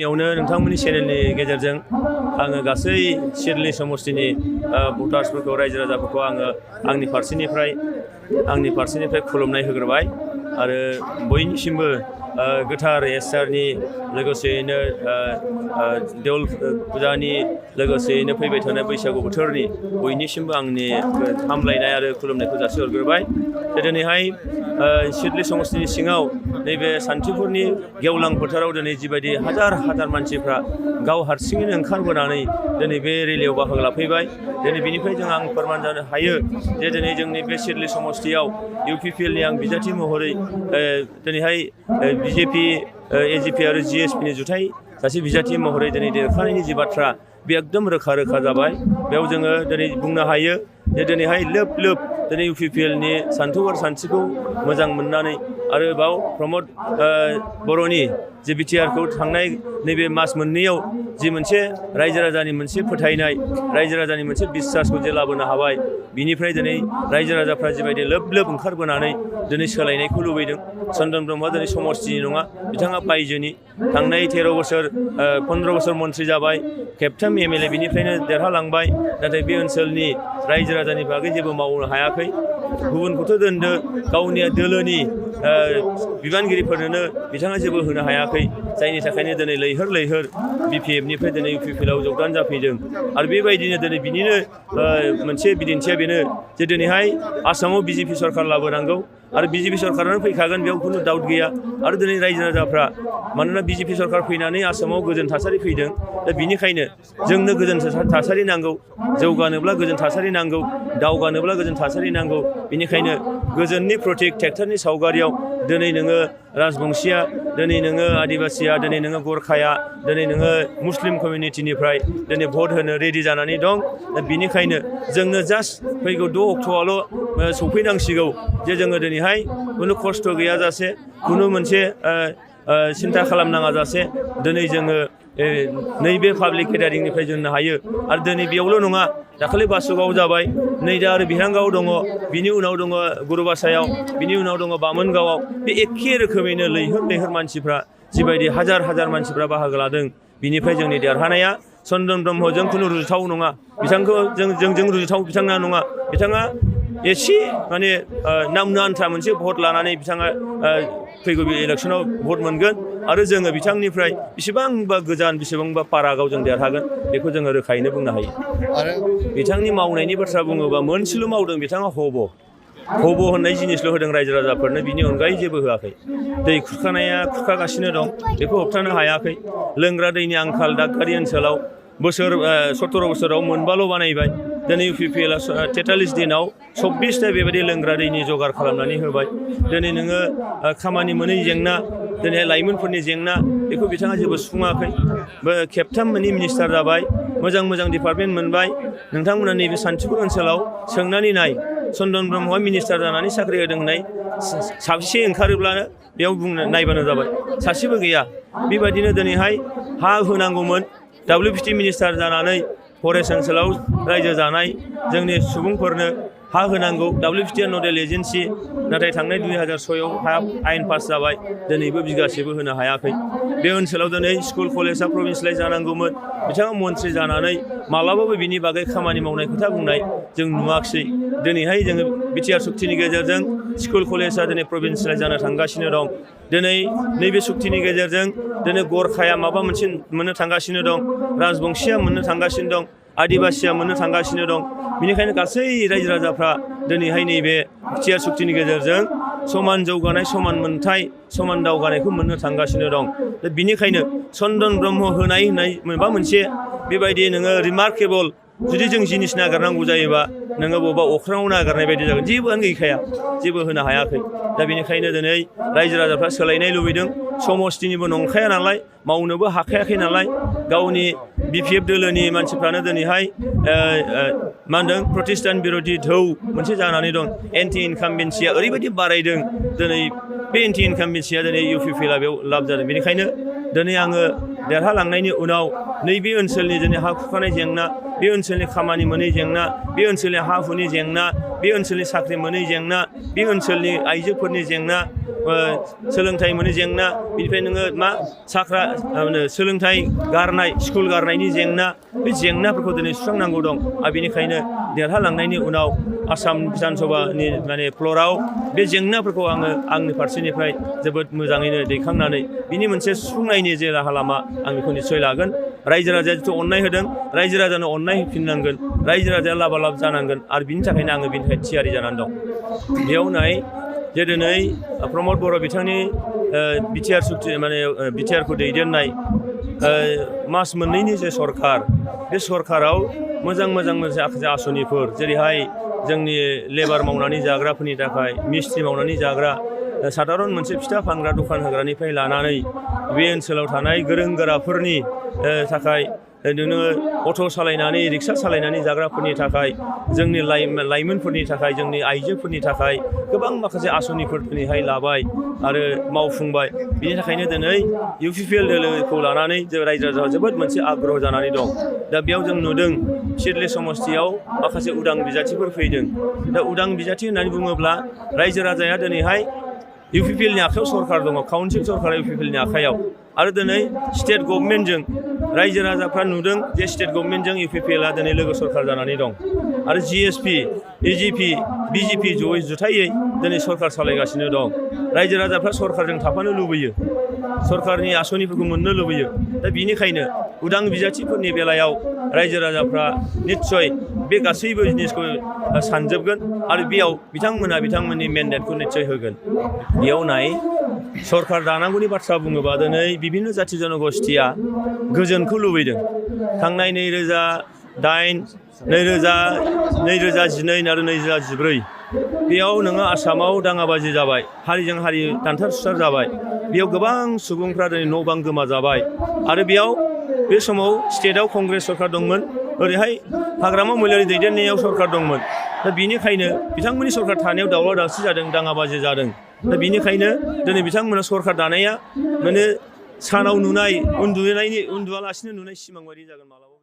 गिबियावनो नोंथांमोननि चेनेलनि गेजेरजों आङो गासै सिडली समष्टिनि भटार्सफोरखौ रायजो राजाफोरखौ आङो आंनि फारसेनिफ्राय खुलुमनाय होग्रोबाय आरो बयनिसिमबो गोथार एस्टारनि लोगोसेयैनो देवल फुजानि लोगोसेयैनो फैबाय थानाय बैसागु बोथोरनि बयनिसिमबो आंनि हामलायनाय आरो खुलुमनायखौ जासिहरग्रोबाय। दिनैहाय सिडली समष्टिनि सिङाव नैबे सान्थिफुरनि गेवलां फोथाराव दिनै जिबायदि हाजार हाजार मानसिफ्रा गाव हारसिङैनो ओंखारबोनानै दिनै बे रेलियाव बाहागो लाफैबाय। दिनै बिनिफ्राय आं फोरमान जानो हायो जे दिनै जोंनि बे सिडली समष्टियाव UPPLनि आं बिजाथि महरै दिनैहाय BJP AGP आरो GSP नि जुथाइ सासे बिजाथि महरै दिनै देरखानायनि जि बाथ्रा बे एकदम रोखा रोखा जाबाय। बेयाव जोङो दिनै बुंनो हायो जे दिनैहाय लोब लोब दिनै UPPLनि सान्थौआर सानस्रिखौ मोजां मोननानै आरो बाव प्रमद बर'नि जे बिटिआरखौ थांनाय नैबे मास मोननैयाव जि मोनसे रायजो राजानि मोनसे फोथायनाय रायजो राजानि मोनसे बिश्वासखौ जे लाबोनो हाबाय बिनिफ्राय दिनै रायजो राजाफ्रा जिबायदि लोब लोब ओंखारबोनानै दिनै सोलायनायखौ लुबैदों। चन्दन ब्रह्मआ दिनै समष्टिनि नङा, बिथाङा बायजोनि थांनाय 13 बोसोर 15 बोसोर मन्थ्रि जाबाय, खेबथाम MLA बिनिफ्रायनो देरहालांबाय, नाथाय बे ओनसोलनि रायजो राजानि बागै जेबो मावनो हायाखै। गुबुनखौथ' दोनदो, गावनि दोलोनि बिबानगिरिफोरनोनो बिथाङा जेबो होनो हायाखै, जायनि थाखायनो दिनै लैहोर लैहोर BPFनिफ्राय दिनै UPPLआव जगदान जाफैदों। आरो बेबायदिनो दिनै बिनिनो मोनसे बिदिन्थिया बेनो जे दिनैहाय आसामाव BJP सरकार लाबोनांगौ आरो BJP सरकारानो फैखागोन, बेयाव खुनु डाउट गैया। आरो दिनै रायजो राजाफ्रा मानोना BJP सरकार फैनानै आसामाव गोजोन थासारि फैदों, दा बिनिखायनो जोंनो गोजोन थासारि नांगौ, जौगानोब्ला गोजोन थासारि नांगौ, दावगानोब्ला गोजोन थासारि नांगौ। बिनिखायनो गोजोननि प्रतीक ट्रेक्टरनि सावगारियाव दिनै नोङो राजबंशिया, दिनै नोङो आदिबासिया, दिनै नोङो गरखाया, दिनै नोङो मुस्लिम कमिउनिटिनिफ्राय दिनै भट होनो रेडि जानानै दं। दा बिनिखायनो जोंनो जास्ट फैगौ 6 अक्ट'आवल' सफैनांसिगौ जे जोङो दिनैहाय खुनु खस्थ' गैयाजासे, खुनु मोनसे सिन्था खालामनाङा जासे दिनै जोङो नैबे पाब्लिक केडारिंनिफ्राय जोंनो हायो। आरो दिनै बेयावल' नङा, दाखालि बासुगावआव जाबाय, नै दा आरो बिहांगावआव दङ, बिनि उनाव दङ गुरुबासायाव, बिनि उनाव दङ बामोनगावआव। बे एखे रोखोमैनो लैहोर लैहोर मानसिफ्रा जिबायदि हाजार हाजार मानसिफ्रा बाहागो लादों, बिनिफ्राय जोंनि देरहानाया चन्दन ब्रह्मजों खुनु रुजुथाव नङा, बिथांखौ जोंजों रुजुथाव बिथाङा नङा। बिथाङा एसे माने नामनो आन्था मोनसे भट लानानै बिथाङा फैगौ इलेक्सनाव भट मोनगोन आरो जोङो बिथांनिफ्राय बेसेबांबा गोजान बेसेबांबा फारागाव जों देरहागोन, बेखौ जोङो रोखायैनो बुंनो हायो। आरो बिथांनि मावनायनि बाथ्रा बुङोबा मोनसेल' मावदों बिथाङा, हब' होननाय जिनिसल' होदों रायजो राजाफोरनो, बिनि अनगायै जेबो होआखै। दै खुरखानाया खुरखागासिनो दं, बेखौ होबथानो हायाखै। लोंग्रा दैनि आंखाल दागगारि ओनसोलाव 17 बोसोराव मोनबाल' बानायबाय। दिनै UPPLआ 43 दिनाव 24ता बेबायदि लोंग्रा दैनि जगार खालामनानै होबाय। दिनै नोङो खामानि मोनै जेंना, दिनै लाइमोनफोरनि जेंना, बेखौ बिथाङा जेबो सुफुङाखै। खेबथाम मिनिस्टार जाबाय, मोजां मोजां डिपार्टमेन्ट मोनबाय। नोंथांमोना नैबे सान्थिफुर ओनसोलाव सोंनानै नाय, चन्दन ब्रह्मआ मिनिस्टार जानानै साख्रि होदों होननाय साबेसे ओंखारोब्लानो बेयाव नायबानो जाबाय, सासेबो गैया। बेबायदिनो दिनैहाय हा होनांगौमोन, WPT मिनिस्टार जानानै फरेस्ट ओनसोलाव रायजो जानाय जोंनि सुबुंफोरनो हा होनांगौ। WPT नडेल एजेन्सि, नाथाय थांनाय 2006आव हा आयेन पास जाबाय, दिनैबो बिगासेबो होनो हायाखै। बे ओनसोलाव दिनै स्कुल कलेजआ प्रभिन्सियेलाइज जानांगौमोन, बिथाङा मन्थ्रि जानानै मालाबाबो बिनि बागै खामानि मावनाय खोथा बुंनाय जों नुवाखिसै। दिनैहाय जोङो बिटिआर सुक्तिनि गेजेरजों स्कुल कलेजआ दिनै प्रभिन्सियेलाइज जानो थांगासिनो दं। दिनै नैबे सुक्तिनि गेजेरजों दिनै गरखाया माबा मोनसे मोननो थांगासिनो दं, राजबंशिया मोननो थांगासिनो दं, आदिबासिया मोननो थांगासिनो दं। बेनिखायनो गासै रायजो राजाफ्रा दिनैहाय नैबे बिटिआर सुक्तिनि गेजेरजों समान जौगानाय, समान मोनथाय, समान दावगानायखौ मोननो थांगासिनो दं। दा बिनिखायनो चन्दन ब्रह्म होनाय माबा मोनसे बेबायदि नोङो रिमार्केबल जुदि जों जिनिस नागिरनांगौ जायोबा नोङो बबेबा अख्राङाव नागिरनाय बायदि जागोन, जेबोआनो गैखाया, जेबो होनो हायाखै। दा बेनिखायनो दिनै रायजो राजाफ्रा सोलायनाय लुबैदों, समष्टिनिबो नंखाया नालाय, मावनोबो हाखायाखै नालाय। गावनि BPF दोलोनि मानसिफ्रानो दिनैहाय मा होनदों प्रतिष्ठान बिर'धि धौ मोनसे जानानै दं। एन्टि इनकामबेन्सिया ओरैबायदि बारायदों, दिनै बे एन्टि इनकामबेन्सिया दिनै UPPLआ बेयाव लाब जादों। बेनिखायनो दिनै आङो देरहालांनायनि उनाव नैबे ओनसोलनि जोंनि हा खुरखानाय जेंना, बे ओनसोलनि खामानि मोनै जेंना, बे ओनसोलनि हा हुनि जेंना, बे ओनसोलनि साख्रि मोनै जेंना, बे ओनसोलनि आइजोफोरनि जेंना, सोलोंथाइ मोनै जेंना, बिनिफ्राय नोङो मा सोलोंथाइ गारनाय, स्कुल गारनायनि जेंना, बे जेंनाफोरखौ दिनै सुस्रांनांगौ दं। आरो बेनिखायनो देरहालांनायनि उनाव आसाम बिधान सभानि फ्ल'राव बे जेंनाफोरखौ आङो आंनि फारसेनिफ्राय जोबोद मोजाङैनो दैखांनानै बिनि मोनसे सुफुंनायनि जे राहा लामा आं बेखौ निस्सय लागोन। रायजो राजाया जिथु अननाय होदों, रायजो राजानो अननाय होफिननांगोन, रायजो राजाया लाबालाब जानांगोन आरो बिनि थाखायनो आङो बिनि थाखाय थियारि जानानै दं। बेयाव नाय जे दिनै प्रमद बर' बिथांनि बिटिआरखौ दैदेननाय मास मोननैनि जे सरखार, बे सरखाराव मोजां माखासे आसनिफोर जेरैहाय जोंनि लेबार मावनानै जाग्राफोरनि थाखाय, मिस्ट्रि मावनानै जाग्रा, साधारन मोनसे फिथा फानग्रा दखान होग्रानिफ्राय लानानै बे ओनसोलाव थानाय गोरों गोराफोरनि थाखाय नोङो अट' सालायनानै रिक्सा सालायनानै जाग्राफोरनि थाखाय, जोंनि लाइमोनफोरनि थाखाय, जोंनि आइजोफोरनि थाखाय गोबां माखासे आसनिफोर दिनैहाय लाबाय आरो मावफुंबाय। बिनि थाखायनो दिनै UPPL दोलोखौ लानानै जों रायजो राजाया जोबोद मोनसे आग्रह जानानै दं। दा बेयाव जों नुदों सिडली समस्तियाव माखासे उदां बिजाथिफोर फैदों। दा उदां बिजाथि होननानै बुङोब्ला रायजो राजाया दिनैहाय UPPLनि आखायाव सरखार दङ, काउन्सिल सरकारा UPPLनि आखायाव, आरो दिनै स्टेट गभर्नमेन्टजों रायजो राजाफ्रा नुदों जे स्टेट गभर्नमेन्टजों UPPLआ दिनै लोगो सरखार जानानै दं आरो GSP, EGP, BJP जुथायै दिनै सरखार सालायगासिनो दं। रायजो राजाफ्रा सरखारजों थाफानो लुबैयो, सरखारनि आसनिफोरखौ मोननो लुबैयो। दा बिनिखायनो उदां बिजाथिफोरनि बेलायाव रायजो राजाफ्रा निस्सय बे गासैबो जिनिसखौ सानजोबगोन आरो बेयाव बिथांमोना बिथांमोननि मेन्डेटखौ निस्सय होगोन। बेयाव नाय सरखार दानांगौनि बाथ्रा बुङोबा दिनै बिभिन्न जाथि जनगोष्ठिया गोजोनखौ लुबैदों। थांनाय 2008, 2012 आरो 2014 बेयाव नोङो आसामाव दाङाबाजि जाबाय, हारिजों हारि दानथार सुथार जाबाय। बेयाव गोबां सुबुंफ्रा दिनै न' बां गोमाजाबाय आरो बेयाव बे समाव स्टेटआव कंग्रेस सरखार दंमोन, ओरैहाय हाग्रामा महिलारि दैदेननायाव सरखार दंमोन। दा बिनिखायनो बिथांमोननि सरखार थानायाव दावराव दावसि जादों, दाङाबाजि जादों। दा बिनिखायनो दिनै बिथांमोना सरखार दानाया सानाव नुनाय उन्दुआलासिनो नुनाय सिमां बायदि जागोन मालाबा।